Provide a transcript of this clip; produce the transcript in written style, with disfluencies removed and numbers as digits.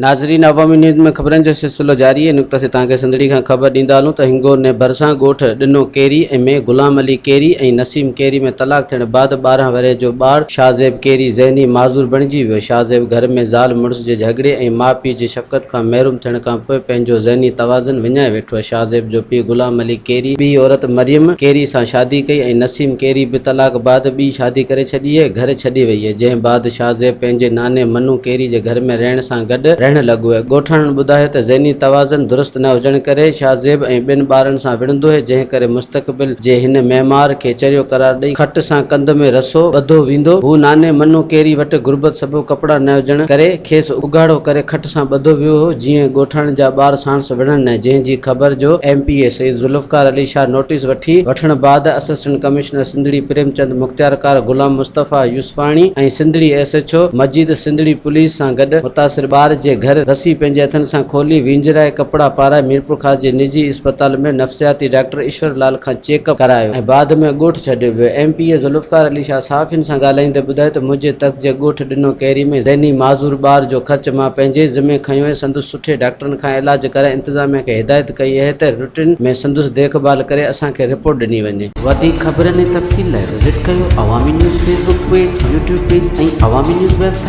ناظرين عوامي نيوز ۾ خبرن جو سلسلو جاري آهي نقطه سي توهان کي سنڌڙي کان خبر ڏيندا هلون ته هنگور ني ڀرسان ڳوٺ ڏنو ڪيري ۽ ۾ غلام علي ڪيري ۽ نسيم ڪيري ۾ طلاق ٿيڻ بعد 12 ورهيه جو ٻار شاهزيب ڪيري ذهني معذور بڻجي ويو شاهزيب گهر ۾ زال مڙس جي جهڳڙي ۽ ماء پيء جي شفقت کان محروم ٿيڻ کان پوء پنهنجو ذهني توازن وڃائي ويٺو شاهزيب جو پيء غلام علي ڪيري ٻي عورت مريم ڪيري سان شادي ڪئي ۽ نسيم ڪيري به طلاق بعد ٻي شادي ڪري ڇڏي گهر ڇڏي وئي جنهن بعد شاهزيب پنهنجي ناني منو ڪيري جي گهر ۾ رهڻ سان گڏ رهڻ لڳو. ڳوٺاڻن ٻڌايو ته ذهني توازن درست نه هجڻ ڪري شاهزيب ۽ ٻين ٻارن سان وڙهندو هي جنهن ڪري مستقبل جي هن معمار کي چريو قرار ڏئي کٽ سان ڪنڌ ۾ رسو ٻڌو ويندو هو. ناني منو ڪيري وٽ غربت سبب ڪپڙا نه هجڻ ڪري کيس اگهاڙو ڪري کٽ سان ٻڌو ويو هو جيئن ڳوٺاڻن جا ٻار ساڻس وڙهن نه جنهن جي خبر جو M P A Syed Zulfiqar Ali Shah notice وٺي وٺڻ بعد اسسٽنٽ ڪمشنر سنڌڙي پريم چند مختيارڪار Ghulam Mustafa Yousfani ۽ Sindhri S H O Majeed Sindhri police سان گڏ متاثر ٻار جي گهر رسي پنهنجي هٿن سان کولي وينجهرائي ڪپڙا پارائي ميرپورخاص جي نجي اسپتال ۾ نفسياتي ڊاڪٽر ايشور لال کان چيڪ اپ ڪرايو ۽ بعد ۾ ڳوٺ ڇڏيو ويو. ايم پي اي ذوالفقار علي شاهه صحافين سان ڳالهائيندي ٻڌايو ته منهنجي تڪ جي ڳوٺ ڏنو ڪيري ۾ ذهني معذور ٻار جو خرچ مان پنهنجي ذمي کنيو ۽ سندس سٺي ڊاڪٽرن کان علاج ڪرائي انتظاميا کي هدايت ڪئي اهي ته روٽين ۾ سندس ديک ڀال ڪري اسان کي رپورٽ ڏني وڃي. وڌيڪ خبرن ۽ تفصيل لاء وزٽ ڪيو Awami news Facebook page, YouTube page ۽ Awami news website.